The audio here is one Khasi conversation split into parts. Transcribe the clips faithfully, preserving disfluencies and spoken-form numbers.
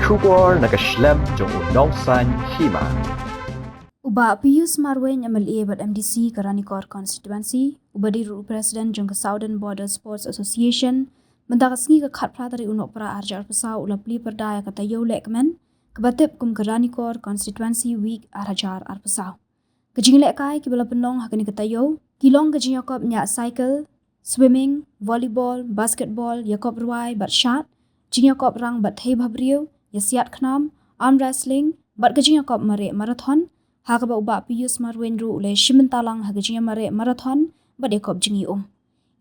Khubor na ka shlem jong u nongsan hima. U Bah Pius Marwein, M L A bad M D C ka Ranikor Constituency, uba dei ruh u President jong ka Southern Border Sports Association, mynta ka sngi ka khatphra tarik u Nohprah arhajar arphew saw u la plie pyrda ïa ka taïew lehkmen kaba tip kum ka Ranikor Constituency Week arhajar arphew saw. Ka jingïalehkai kiba la pynlong ha kane ka taïew ki long ka jingïakop ñiah cycle, swimming, volleyball, basketball, ïakop rwai bad shad, jingïakop rang bad thei bhabriew, ïasiat khnam, arm wrestling bad ka jingïakop mareh marathon, ha kaba u Bah Pius Marwein ruh u la ïashim bynta lang ha ka jingïamareh marathon bad ïakop jingïaum.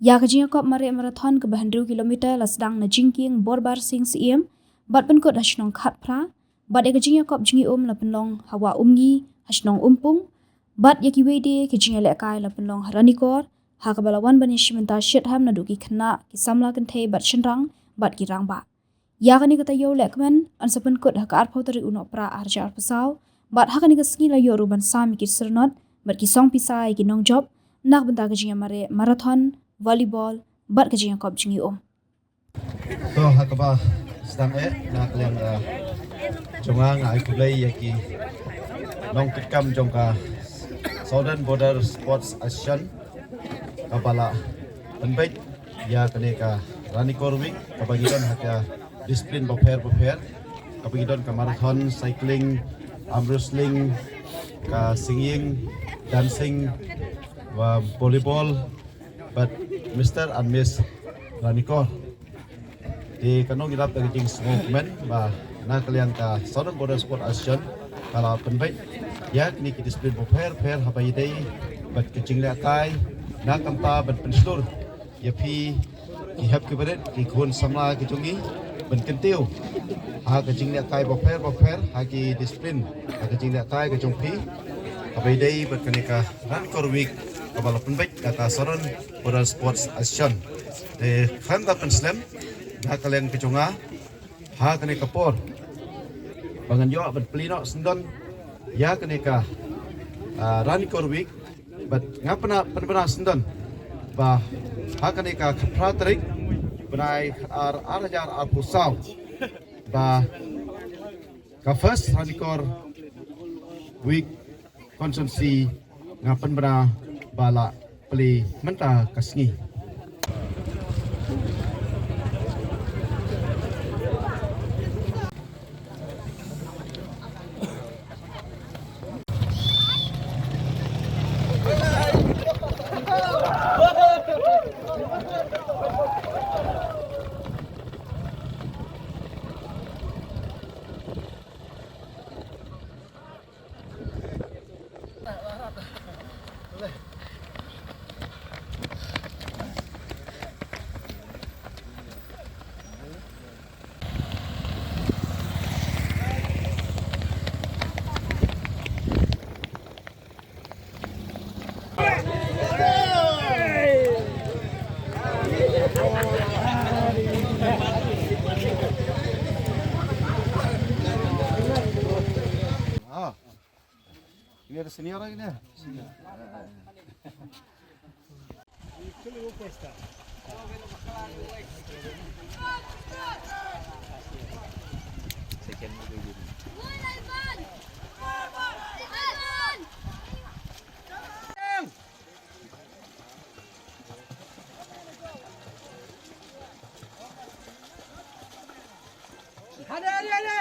Ïa ka jingïakop mareh marathon kaba hynriew kilometer la sdang na jingkieng Borbar Sing Syiem bad pynkut ha shnong Khatphra, bad ïa ka jingïakop jingïaum la pynlong ha Wah Umngi ha shnong Umpung, bad ïa kiwei de ki jingïalehkai la pynlong ha Ranikor, ha kaba la wan ban ïashim bynta shitrhem naduh ki khynnah, ki samla kynthei bad shynrang bad ki rangbah. Ïa kane ka taïew lehkmen yn sa pynkut ha ka arphew tarik u Nohprah arhajar arphew saw, bad ha kane ka sngi la ïoh ruh ban sam ïa ki syrnod bad ki song pisa ïa ki nongjop na ka bynta ka jingïamareh marathon, volleyball bad ka jingïakop jingïaum. To, ha kaba sdang eh, na ka liang, eh, jong nga, nga ai khublei ïa ki nongkitkam jong ka Southern Border Sports Association kaba la pynbeit ïa kane ka Ranikor Week kaba ngi don ha ka discipline bapher bapher, kaba ngi don ka marathon, cycling, arm wrestling, ka singing, dancing, wa volleyball, bad Mister and Miss Ranikor. Te ka nongialap ka jingsngewkmen ba na ka liang ka Southern Border Sport Association ka la pynbeit ïa kine ki discipline bapher bapher haba ïadei bad ka jinglehkai, na ka bynta ban pynshlur ïa phi ki hep ki barit, ki khun samla ki jong ngi, ban kyntiew ha ka jinglehkai bapher bapher, ha ki discipline, ha ka jinglehkai ka jong phi, kaba ïadei bad kane ka Ranikor Week kaba la pynbeit da ka Southern Border Sports Association. Te khlem da pynslem, na ka liang ka jong nga, ha kane ka por ba ngan ïoh ban plie noh syndon ïa kane ka, ah, Ranikor Week, bad nga pynbna, pynbna syndon ba ha kane ka khatphra tarik bnai khatar arhajar arphew saw ba ka first Ranikor Week Constituency nga pynbna ba la plie mynta ka sngi. Ah. Ini ada senior lagi nih. Ada, ada, ada.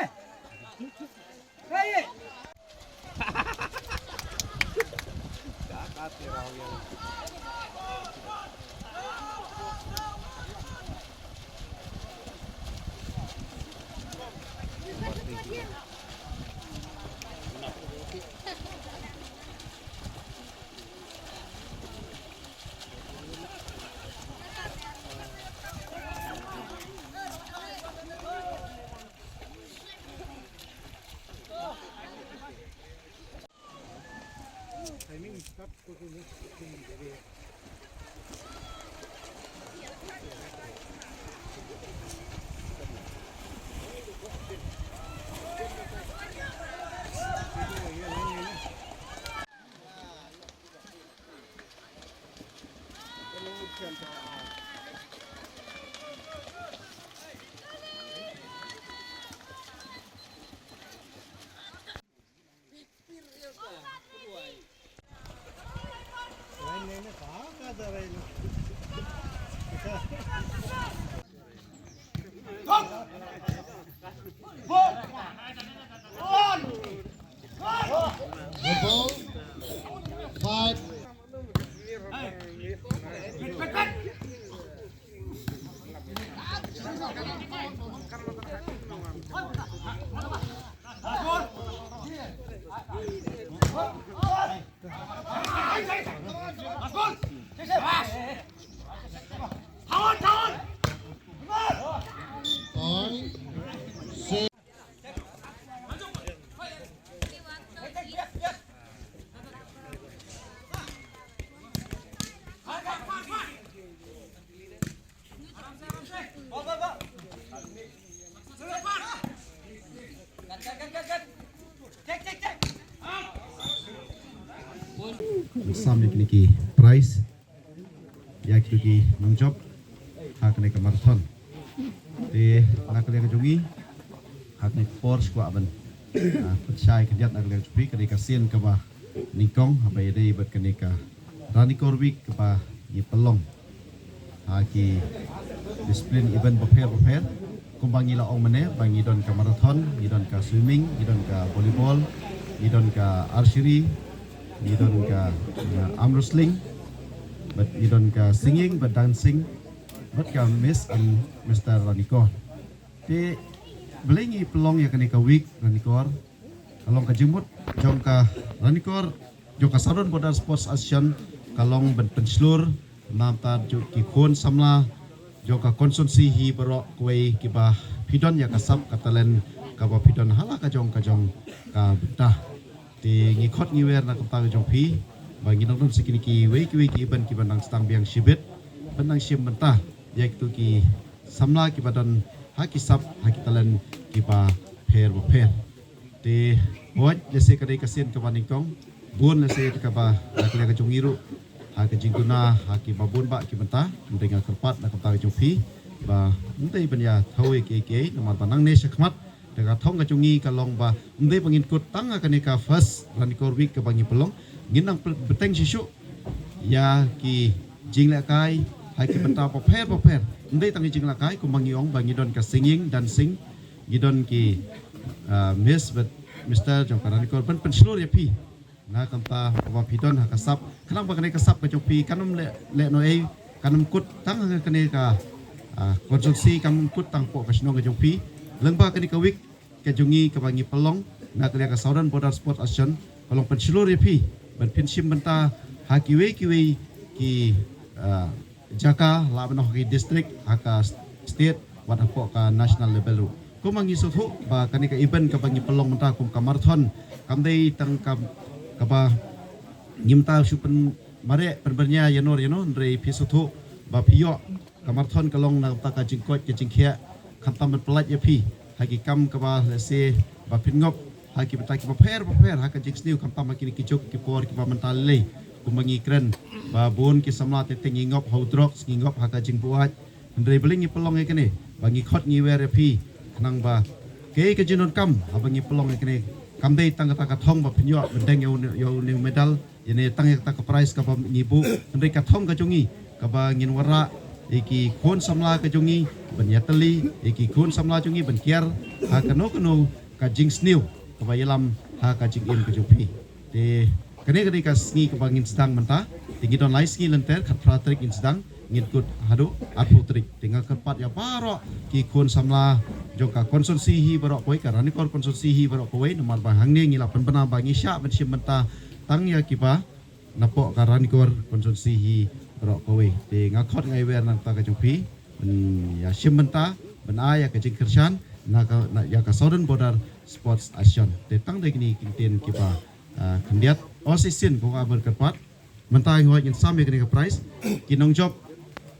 Sam ïa kine ki prize ïa kito ki nongjop ha kane ka marathon. Te na ka liang jong ngi ha kane ka por shuwa ban pynshai khyndiat na ka liang jong phi, kane ka sien kaba nyngkong haba ïadei bad kane ka Ranikor Week kaba ngi pynlong ha ki discipline event bapher bapher. Kumba ngi la ong mynne ba ngi don ka marathon, ngi don ka swimming, ngi don ka volleyball, ngi don ka archery, ngi don ka uh, arm wrestling, bad ngi don ka singing bad dancing, bad ka Miss and Mister Ranikor. Te balei ngi pynlong ïa kane ka week Ranikor? Ka long ka jingmut jong ka Ranikor, jong ka Southern Border Sports Association, ka long ban pynshlur namar jong ki khun samla jong ka constituency hi baroh kawei kiba phi don ïa ka sap ka talent kaba phi don ha la ka jong ka jong ka bynta. Te ngi khot ngi wer na ka bynta ka jong phi ba ngi nang don sa kine kiwei kiwei ki event kiba nang sdang biang shibit ban nang shim bynta ïa kito ki samla kiba don ha ki sap ha ki talent kiba pher bapher. Te hooid, lehse ka dei ka sien kaba nyngkong, bun lehse kaba na ka liang ka jong ngi ruh ha ka jingduna ha kiba bun bah ki bynta, hynrei nga kyrpad na ka bynta ka jong phi ba ym dei ban ïa thaw ïa kiei kiei, namar ba nangne shakhmat da ka thong ka jong ngi ka long ba ym dei ba ngin kut tang ha kane ka first Ranikor Week kaba ngi pynlong, ngin nang bteng shisha ïa ki jinglehkai ha ki bynta bapher bapher. Ym dei tang ki jinglehkai, kumba ngi ong ba ngi don ka singing, dancing, ngi don ki uh, Miss bad Mister jong ka Ranikor ban pynshlur ïa phi na ka bynta kaba phi don ha ka sap, khnang ba kane ka sap ka jong phi kan ym leh leh noh ei, kan ym kut tang ha kane ka uh, constituency, kan ym kut tang hapoh ka shnong ka jong phi. Lyngba kane ka week ka jong ngi kaba ngi pynlong na ka liang ka Southern Border Sports Association, ka long pynshlur ïa phi ban phin shim bynta ha kiwei kiwei ki uh, jaka, lah ban ong ha ki district, ha ka state, wat hapoh ka national level ruh. Kumba ngi sngewthuh ba kane ka event kaba ngi pynlong mynta kum ka marathon, kam dei tang ka kaba ngi mynta shu pynmareh pynbyrngia ïano ïano, hynrei phi sngewthuh ba phi ïoh ka marathon ka long na ka bynta ka jingkoit ka jingkhiah, khamtam ban pyllait ïa phi ha ki kam kaba lehse ba phin ngop ha ki bynta kiba pher bapher ha ka jingsniew, khamtam ha kine ki juk ki por kiba mynta lei. Kumba ngi kren ba bun ki samla te te ngi ngop ha u drugs, ngi ngop ha ka jingbuaid, hynrei balei ngi pynlong ïa kane? Ba ngi khot ngi wer ïa phi khnang ba kaei ka jingdonkam haba ngi pynlong ïa kane, kam dei tang kata ka thong ba phin ïoh ban deng ïa une u medal, ïa ne tang ïa kata ka prize kaba ngi buh, hynrei ka thong ka jong ngi kaba ngin wanrah ïa ki khun samla ka jong ngi ban ïatylli, ïa ki khun samla jong ngi ban kiar ha kano kano ka jingsniew kaba ïalam ha ka jingim ka jong phi. Te kane ka dei ka sngi kaba ngin sdang mynta, te ngi don lai sngi lynter, khatphra tarik ngin sdang, ngin kut haduh arphew tarik. Te nga kyrpad ïa baroh ki khun samla jong ka constituency hi baroh kawei, ka Ranikor constituency hi baroh kawei, namar ba hangne ngi la pynbna ba ngi shah ban shim bynta tang ïa kiba napoh ka Ranikor constituency hi baroh kawei. Te nga khot ngai wer na ka bynta ka jong phi ban ïa shim bynta, ban ai ïa ka jingkyrshan na ka, na ïa ka Southern Border Sports Association. Te tang dei kine ki ktien kiba uh, khyndiat. O shisien ko nga ban kyrpad, mynta ngi hoi ngin sam ïa kane ka prize. Ki nongjop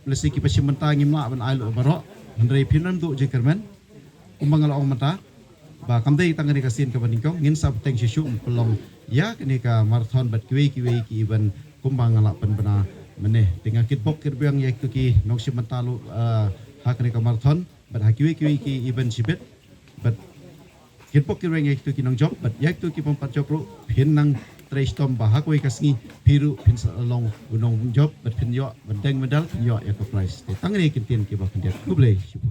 lehse kiba shim bynta ngim lah ban ai lut baroh, hynrei phin ym duh jingkyrmen. Kumba nga la ong mynta ba kam dei tang kane ka sien kaba nyngkong, ngin sa bteng shisha ban pynlong ïa kane ka marathon bad kiwei kiwei ki event kumba nga la pynbna mynne. Te nga kitbok kitbiang ïa kito ki nongshim bynta lut uh, ha kane ka marathon bad ha kiwei kiwei ki event shibit, bad kitbok kitbiang ïa kito ki nongjop bad ïa kito ki bym pat jop ruh, phin nang trei shitom ba ha kawei ka sngi phi ruh phin sa long u nongjop bad phin ïoh ban deng medal, phin ïoh ïa ka prize. Te tang kine ki ktien kiba khyndiat. Khublei shibun.